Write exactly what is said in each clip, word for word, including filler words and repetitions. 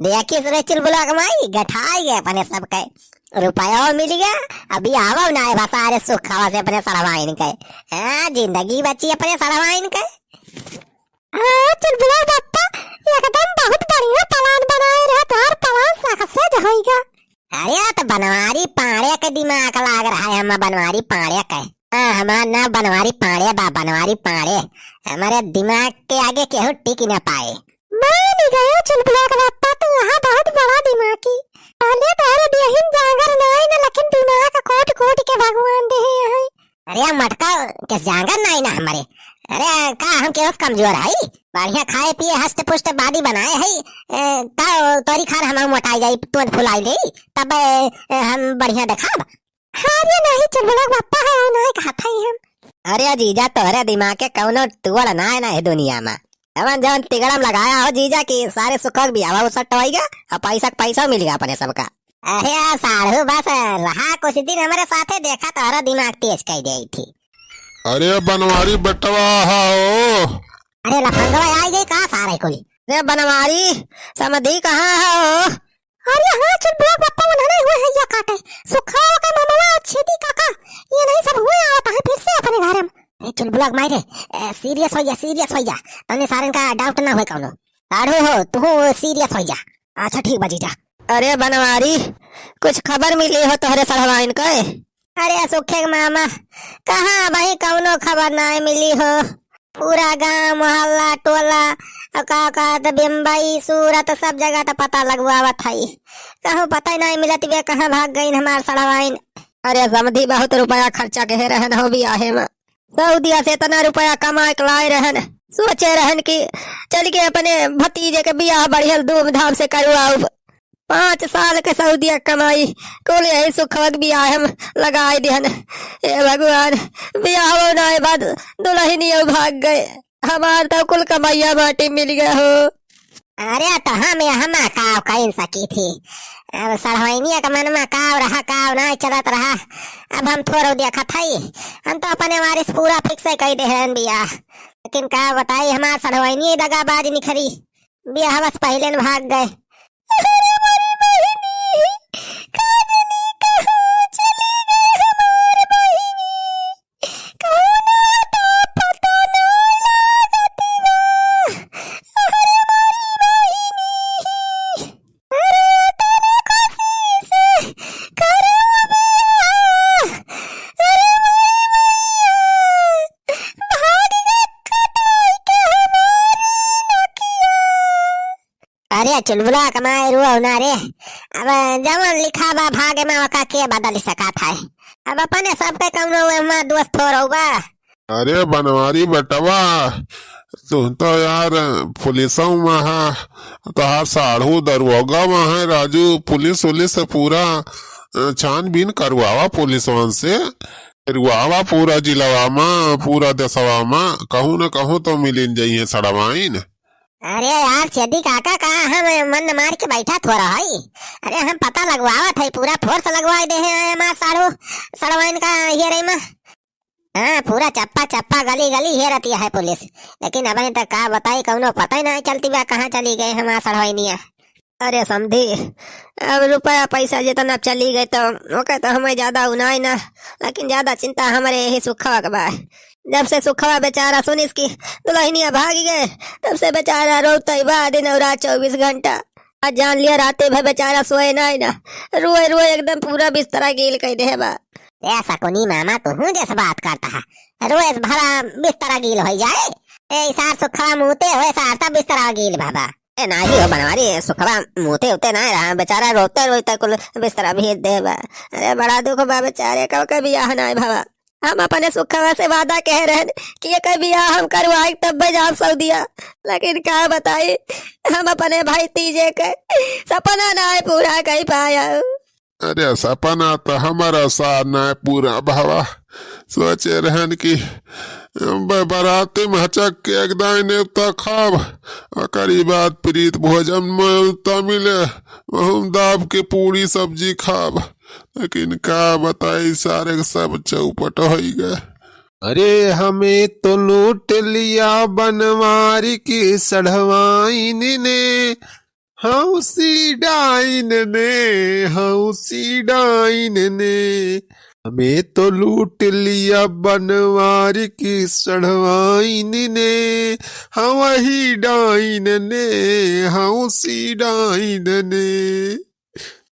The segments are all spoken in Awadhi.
देखिस रे चुलबुला क माई, गठाई गए अपने सबके। रुपयो मिल गया, अभी आवो ना है भतारे सुखवा से अपने सड़वाइन के। हाँ, जिंदगी बची अपने सड़वाइन के। हाँ, चुलबुला बप्पा, एकदम बहुत बढ़िया plan बनाए रहे, तोहार plan success होइगा। अरे, तो बनवारी पाड़े के दिमाग लाग रहा है, हम बनवारी पाड़े के। हाँ, हमार नाम बनवारी पाड़े बा, बनवारी पाड़े। हमारे दिमाग के आगे केहू टिक ना पाए। मान गयो चुलबुला के बप्पा, तू यहाँ बहुत बड़ा दिमागी। पहले तो अरे देहिन जांगर नाई ना, लेकिन दिमाग कोट कोट के भगवान देहे यहाँ। अरे मटका के जांगर नाई ना हमारे। अरे का हम केहू से कमजोर हई? बढ़िया खाए पिए हष्ट पुष्ट body बनाए हई। ए, का तोरी खान हम मोटाई जाई, तुरंत फुलाई जाई, तब, ए, हम बढ़िया देखाब। अरे नहीं चुलबुला के बप्पा है, वो नहीं कहत हई हम। अरे जीजा, तोहरे दिमाग के कौनो तोड़ ना है ना है दुनिया में। जवन जवन तिगड़म लगाया हो जीजा की सारे सुखक भी आवा उसट होइगा और पैसा के पैसा मिल गया अपने सबका। अरे यार साढ़ू, बस रहा कुछ दिन हमारे साथे, देखा तोहरा दिमाग तेज कर दे थी। अरे बनवारी बेटवा हो। अरे लफंगवा आई गई का सारे कुली? अरे बनवारी समधी कहाँ हो? अरे हाँ चुलबुला के बप्पा, उन्होंने हुए है या काटे। सुखवा का मामला और छेदी काका, ये नहीं सब हुए आवत है फिर से अपने घर में। ए चुलबुला के माई रे, ए, serious हो जा, serious हो जा। तने सारन का doubt ना होए कौनो। साढ़ू हो, तू serious हो जा। अच्छा ठीक बा जीजा। अरे बनवारी, कुछ खबर मिली हो तोहरे सड़वाइन के? अरे सुखे के मामा, कहाँ भाई कौनो खबर ना मिली हो। पूरा गांव, मोहल्ला, टोला, और का कहत बम्बई, सूरत, सब जगह त पता लगवावत हई। कहूँ पता ही नहीं मिलत बे, कहाँ भाग गईन हमार सड़वाइन। अरे समधी, बहुत रुपया खर्चा कहे रहन हो बियाहे में। सऊदिया से इतना रुपया कमाए के लाए रहन, सोचे रहन कि चल के अपने भतीजे के बियाह बढ़िया धूमधाम से करवाउब। पाँच साल के सऊदिया कमाई, कुल यही सुखवा के बियाह में लगाए दिहन। हे भगवान, बियाह होना के बाद दुल्हनिया भाग गए, हमार तो कुल कमाइया माटी मिल गया हो। अरे तो हम यहाँ काव कइन सकी थी, अब सड़वैनिया के मन में काव रहा, काव ना चलत रहा। अब हम थोड़ो देखत हई, हम तो अपने वारिस पूरा fix कर दे रहन बियाह, लेकिन का बताई हमार सड़वैनिया दगाबाज निखरी। बियाहवा से पहिले न भाग गए। अरे मोरी बहिनी, का जानी कहाँ चली गई हमार बहिनी। कौनो तो पता ना लागत बा। अरे मोरी बहिनी, अरे तने खुशी से करो बियाह। अरे मोरी मैया, भाग गए कटाई के हमारी नकिया। अरे चुलबुला कमाए रुआ ना रे, अब जवन लिखा बा भाग में ओका के बदल सकत है। अब अपने सबके कौनो एमा दोस्त हो रहू बा। अरे बनवारी बेटवा, तू तो यार पुलिसों में है, तोहार साढ़ू दरोगा में है राजू, पुलिस उलिस से पूरा, अ, छानबीन करवावा पुलिसवन से, करवावा पूरा जिलवा में, पूरा देशवा में, कहूँ न कहूँ तो मिलिन जइहे सड़वाइन। अरे यार, छेदी काका, का हम मन मार के बैठा थोड़ा हई? अरे, हम पता लगवावत हई, पूरा force लगवाए दे हैं हमार साढ़ू, सड़वाइन का ये रही में। हाँ, पूरा चप्पा चप्पा, गली गली हेरतिया है पुलिस, लेकिन अबहीं तक का बताई, कौनो पता ही नहीं चलती बा, कहाँ चली गए हमार सड़वाइनिया। अरे समधी, अब रुपया पैसा जितना चली गए तो ओके तो हमें ज्यादा उनाई ना, लेकिन ज्यादा चिंता हमारे यही सुखवा के बा। जब से सुखवा बेचारा सुनिस कि दुल्हनिया भाग गए, तब से बेचारा रोते बा दिन और रात चउबीस घंटा। आज जान लिया राते भर बेचारा सोए ना, ना रोए रोए एकदम पूरा बिस्तरा गील कर दे बा। ए सकुनी मामा, तू जैसे बात करता है, रोए से भला बिस्तरा गील हो जाए। ए सार सुखवा मुते हुए सार तब बिस्तरा गील बाबा। ए नाही हो बनवारी, सुखवा मुते उते ना रहा, बेचारा रोते रोते कुल बिस्तरा भेज दे बा। अरे बड़ा दुख बा बेचारे, कब के बियाह ना भवा। हम अपने सुखवा से वादा कह रहन कि ये कई बियाह हम करवाई तब जाब सऊदिया, लेकिन का बताई, हम अपने भाई तीजे के सपना ना पूरा कर पाया। अरे सपना तो हमारा सार ना पूरा भवा, सोचे रहन कि ब-, बराती में हचक के एक दाई नेवता खाब, ओकरी बाद प्रीत भोजन में नेवता मिले, वहम दाब के पूरी सब्जी खाब, लेकिन का बताई सारे के सब चौपट होई गए। अरे हमें तो लूट लिया बनवारी की सढ़वाइन ने, हौसी डाइन ने, हौसी डाइन ने, हमें तो लूट लिया बनवारी की सढ़वाइन ने, हाँ वही डाइन ने, हौसी डाइन ने।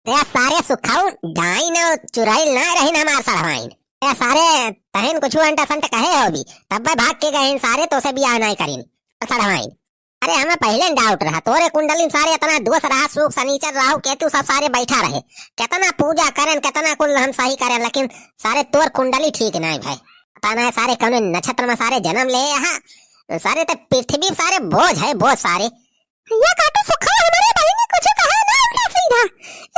रे सारे सुखाऊ, डाइन और चुड़ैल ना रहिन हमार सढ़वाइन। रे सारे तहिन कुछ अंटा संट कहे होबी, तब्बे भाग के गहिन सारे, तोसे बियाह नाहीं करिन सढ़वाइन। अरे हमें पहिले doubt रहा, तोरे कुंडली में सारे इतना दोष रहा, सुक, सनीचर, राहु, केतु सब सारे बैठा रहे। केतना पूजा करेन, केतना कुल हम सही करेन, लेकिन सारे तोर कुंडली ठीक नाहीं भए। पता नाहीं सारे कौने नक्षत्र में सारे जन्म ले यहाँ। सारे ते पृथ्वी सारे बोझ है, बोझ सारे। या काटू सुखा हमरे बहिनी कुछ कहा ना उल्टा सीधा।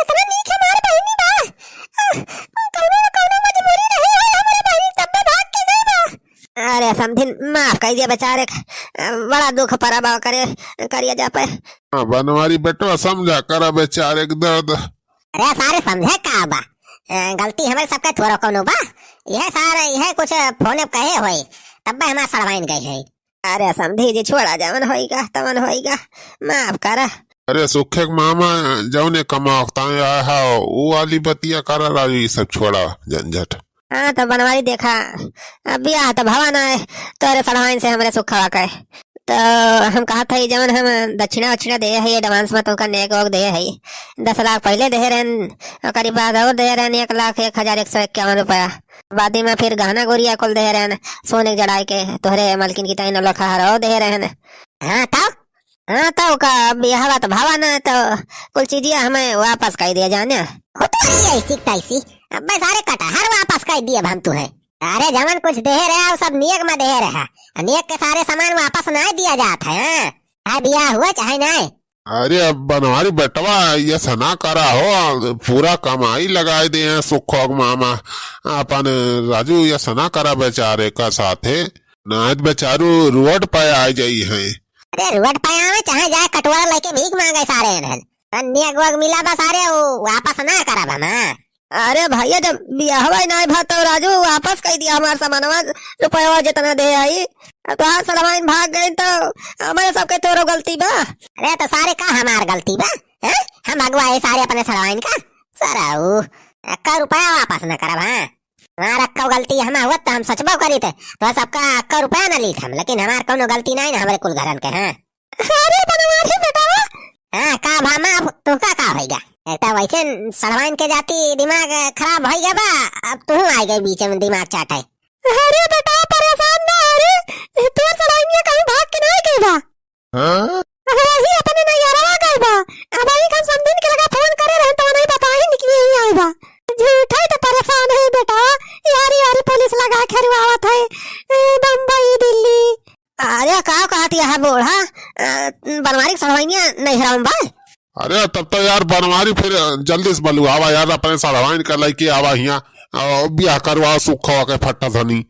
इतना नीक हमार बहिनी बा। अ, कौनो न कौनो मजबूरी रही है हमरे बहिनी तब में भाग के गई बा। अरे समधिन माफ कइ दिया बेचारे के। अ, बड़ा दुख परा बा करे, करिया जा पे। हाँ, बनवारी बेटवा समझा करा बेचारे के दर्द। अरे सारे समझे का बा? अ, गलती हमरे सबके थोड़ा कौनो बा। यह सारे, यह कुछ फोने कहे होई, तब हमार सड़वाइन गई है। अरे समधी जी, छोड़ा, जवन होइगा, तवन होइगा, माफ करा। अरे सुखे के मामा, जौने कमावताए आया हा, वो वाली बतिया करा राजू, ये सब छोड़ा, झंझट। हाँ, तो बनवारी देखा, अब बियाह तो भवा ना है, तोरे सड़वाइन से हमरे सुखवा के। तो हम कहा था, ये जवन हम दक्षिणा वक्षिणा दे है, ये advance में तुमका नेग वोग दे है, दस लाख पहले दे रहन, ओकरी बाद और दे रहन एक लाख एक हजार एक सौ इक्यावन रुपया। बादी में फिर गहना गुरिया कुल दे रहन, सोने के जड़ाई के, तोहरे मलकिन की ताई नौलखा हरो दे रहन। हाँ तब, हाँ तब का बियाहवा तो भावा ना, तो कुल चीजिया हमें वापस कर दिया जाने। हो तो रही ऐसी की तैसी, अब मैं सारे कटहर वापस कर दिए हम तुहे। अरे जवन कुछ दे रहे हो सब नेग में दे रहे, नेग के सारे सामान वापस ना दिया जात है। हाँ? चाहे बियाह हुआ चाहे ना। अरे अब बनवारी बेटवा, ये सना करा हो, पूरा कमाई लगाए दे हैं सुखोग मामा। अपन राजू, ये सना करा बेचारे का साथे, नाय तो बेचारू रोड पे आ जाई हैं। अरे रोड पे आवे चाहे जाए कटोरा लेके भीख मांगे सारे एनहन। तन्नी अगुआ के मिला बा सारे, वो वापस ना करब हम, हाँ। अरे भैया, जब बियाहवा ही नाय भा तब राजू वापस कर दिया हमार सामानवा, रुपयवा जितना दे आई। अब तोहार सड़वाइन भाग गई तो हमारे सबके तोरो गलती बा। अरे तो सारे का हमार गलती बा? हैं? हम भगवाए सारे अपने सड़वाइन का? सराऊ, अक्का रुपया वापस न करब, हाँ? हमार अक्का गलती हम हुआ तो हम सचबो करी थे, तो सबका अक्का रुपया न लीत हम, लेकिन हमार कौनो गलती नहीं ना हमरे कुल घरन के, हाँ? अरे बनवारी बेटा। हाँ, का भामा, अब तुहका का होइगा? एक तो वैसे सड़वाइन के जाती दिमाग खराब होइगा बा, अब तू आ गई बीच में दिमाग चाटे। अरे बेटा परेशान ना हो रे, तू सड़वाइन ये कहीं भाग के नहीं गई बा। हाँ? अरे ही अपने नैहरवा गई बा, अब आई हम समधिन के लगा फोन करे रहे तो नहीं बताई निकली यहीं आई बा। झूठा ही तो परेशान है बेटा, यारी यारी पुलिस लगा खेरवावत है, ए, बम्बई दिल्ली। अरे का कहत यह बूढ़ा, अ, बनवारी के सड़वाइनिया नैहरा में बा? अरे तब तो यार बनवारी फिर जल्दी से बलुआवा यार, अपने सड़वाइन का लइके आवा हियाँ, अ, बियाह करवा सुखवा के फट्टा धनी।